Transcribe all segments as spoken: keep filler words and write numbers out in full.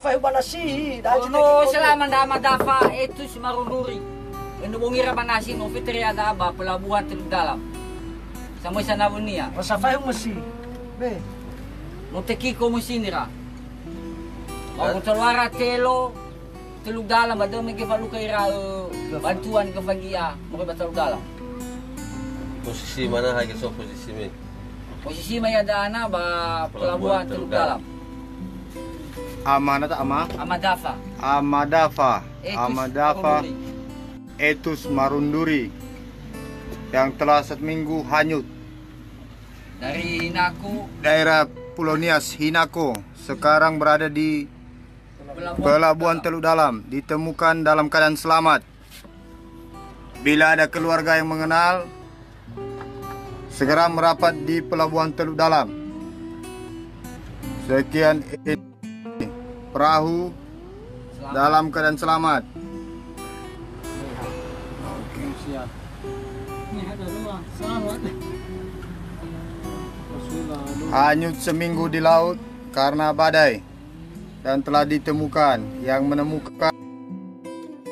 Faehu ba nasi, da Oh, no, selama nda Ama Dafa, Etus Marunduri. Eno bongi ra ba nasi, no fetere ada ba pelabuhan Teluk Dalam. Samoi sanawunia. Rasa faehu mesi. Be. No tekiko mesinira. Mau keluar telo, Teluk Dalam, ada mege faluka ira, eh, bantuan ke fagia, mau ba Teluk Dalam. Posisi mana hai ke so posisi me? Posisi mai ada ana ba pelabuhan Teluk Dalam. Ama nata ama? Ama Dafa. Ama Dafa. Etus Ama Dafa. Marunduri. Etus Marunduri yang telah seminggu hanyut. Dari Hinako. Daerah Pulau Nias, Hinako. Sekarang berada di Pelabuhan Teluk Dalam. Ditemukan dalam keadaan selamat. Bila ada keluarga yang mengenal, segera merapat di Pelabuhan Teluk Dalam. Sekian ini perahu dalam keadaan selamat. Oke. Siap. Ini ada rumah, selamat. Hanyut seminggu di laut karena badai dan telah ditemukan yang menemukan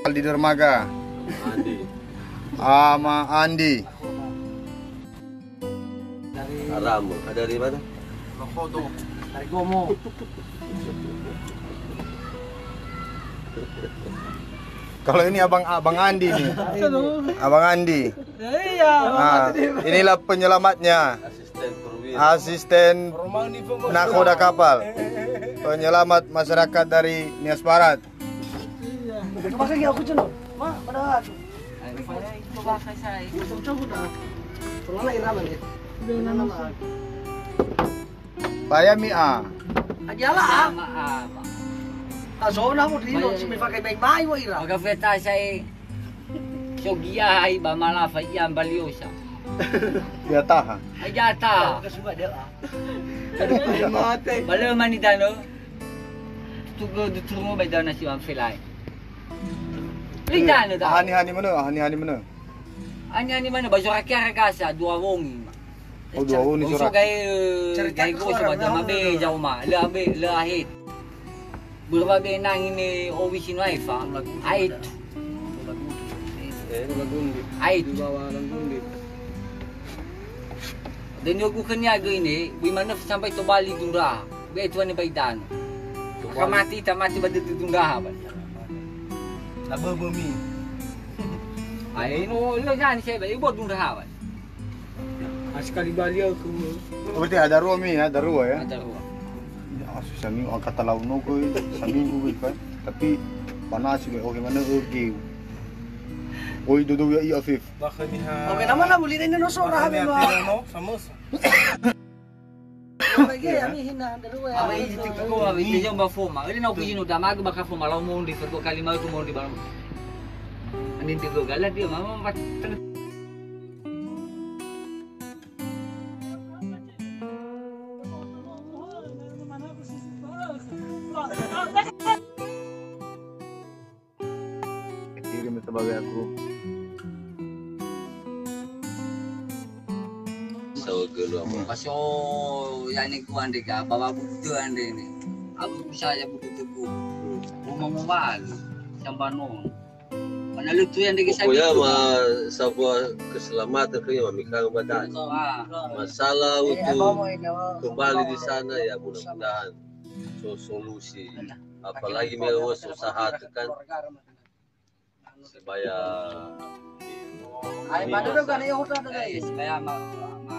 di dermaga. Andi. Ama Andi. Dari Haram. Dari mana? Lokodo. Dari Gomo. Kalau ini abang abang Andi nih. Abang Andi. Iya. Nah, inilah penyelamatnya. Asisten perwira. Asisten nakoda kapal. Penyelamat masyarakat dari Nias Barat. Iya. Coba lagi aku, Cun. Ma, pada aku. Coba ke saya. Coba, coba dah. Pernah lah irama nih. Pernah nama. Paya mi a. Aja lah, ah. Sama, ah, Pak. Tak zona mau dulu, si mi pakai baik-baik, wah, ira. Maka feta saya. Sogia hai ba malafa ia mbaliosa. Ya taha. Aja ta. Mate. Bale mani dano. Tugo duturungo bai dana si wan felai. Li dano da. Hani-hani mana, hani-hani mana? Hani-hani mana, ba zora kiara gasa, dua wongi. Oh, dua wongi zora. Gai, gai goso ba dama be, jauh ma. Le abe, le ahet. Berapa be nang ini owi sino aifa? Ait. Ait. Di bawah Langgundi. Dan yogu kenia ge ini, bui manef sampai to Bali dura. Be tuan bai dan. Maka mati, ta mati ba dudundaha, Pak. Labö bömi. Ai, no, lo jan saya, Pak. Ibu dundaha, Pak. Sekali bali aku. Berarti ada dua mi ya, ada dua ya? Ada dua. Ya, susah minggu angkat talau no ko, seminggu gitu kan. Tapi panas juga, oke mana oke. Oi, dodo ya, iya, Afif. Oke, nama lah, boleh ini no, so, raha memang. Sama. Lagi ya, mi hina, ada dua ya. Ama iji tiku ko, ama iji jomba foma. Ele na uku jinu damagu baka foma lau mondi, fergo kali mau tu mondi baru. Ani tiku gala dia mama empat. Kirim itu bagi aku. Sawa gelu ama. Pas o yani ku andre ga, bawa budu andre ni. Aku bisa ya budu tuku. Uma mau balu, sambano. Mana lutu yang dikisah pokoknya gitu, ma, sebuah keselamatan ke yang mikang badan. Ah. Masalah untuk kembali di sana ya mudah-mudahan so solusi. Apalagi melo usaha tekan. Sibaya. Ai, pada do gane hotel tadi. Sibaya ma, ma, ma,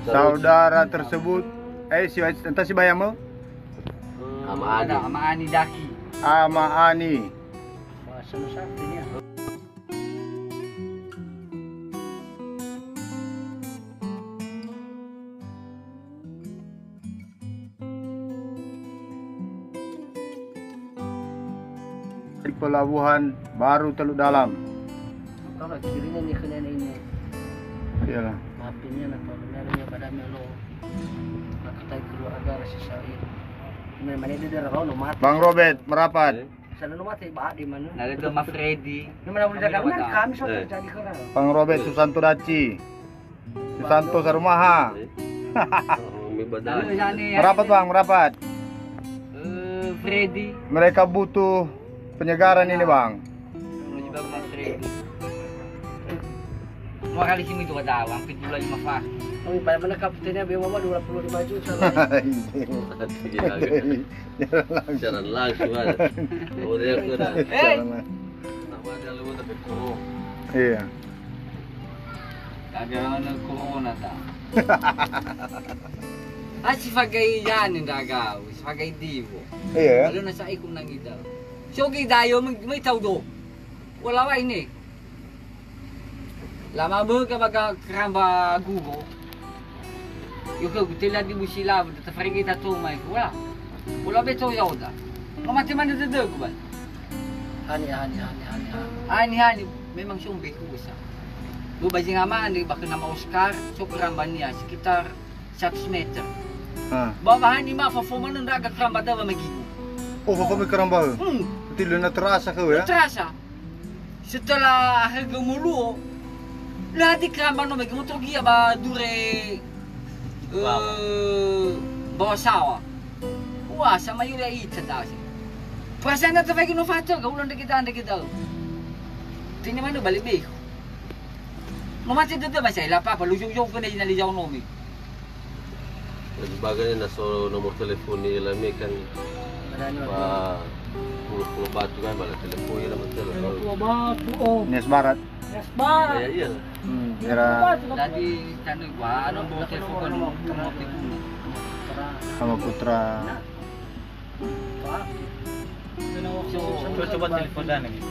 Saudara tersebut, eh, si, entah sibaya mau? Ama Ani. Ama Ani daki. Ama Ani. Wah, sama saktinya. Di Pelabuhan Baru Teluk Dalam. Kalau kirinya nih kena ini. Iyalah. Maafin ya, nah, kalau nyarinya pada melo. Nah, kita keluarga rasa sakit. Ini mana dia, dia rau no mati. Bang Robert merapat. Sana no mati, bah, di mana? Nah, itu Mas Freddy. Ini mana boleh jaga, mana kami sudah jadi kerang. Bang Robert Susanto Daci. Susanto Sarumaha. Merapat, Bang, merapat. Eh, Freddy. Mereka butuh penyegaran ini, Bang. Menuju Bang Freddy. Dua kali sini dua tahun, hampir dua lima fa. Kami pada mana kaptennya, biar mama dua puluh lima juta lah. Iya. Siaran langsung ada. Oh, dia aku dah. Eh. Siaran langsung. Nama dia lu tapi kurung. Iya. Ada corona ta. Ah, si fagai jani ndra'aga, si fagai diwo. Iya. Lalu nasa ikut nang ida. So gi dayo mai tau do. Wala wa ini. Lama böga baga keramba gugo. Yo ke gutela di busi la, ta farigi ta to mai. Wala. Wala beto ya oda. Lo mate mana dede ku ban. Hani, hani, hani, hani, hani. Hani, hani. Memang sombe ku sa. Lu bajing ama ande bakal nama Oscar, so kerambania sekitar seratus meter. Ah. Bawa hani ma fofo mana ndra'aga keramba dawa magigu. Oh, fofo mai keramba. Hmm. Berarti lena terasa kau ya? Terasa. Setelah harga mulu, lah di keramba no mege motor gia ba dure, eh, bawah sawah. Wah, sama yuri ita dasi. Perasaan na tafagi no fato ga ulang deke dan deke dau. Tini mana balik be. No mati tete masih lah apa-apa lu jauh-jauh kena ina li jauh nomi. Lagi bagian na so nomor telepon ni lami kan. Ba pulo-pulo batu kan bala telepon ya lama telepon. Pulo batu, oh. Nias Barat. Nias Barat. Ya, iya. Hmm, era. Jadi tanu gua nomor telepon kan nomor telepon. Sama Putra. Coba, coba telepon dan lagi.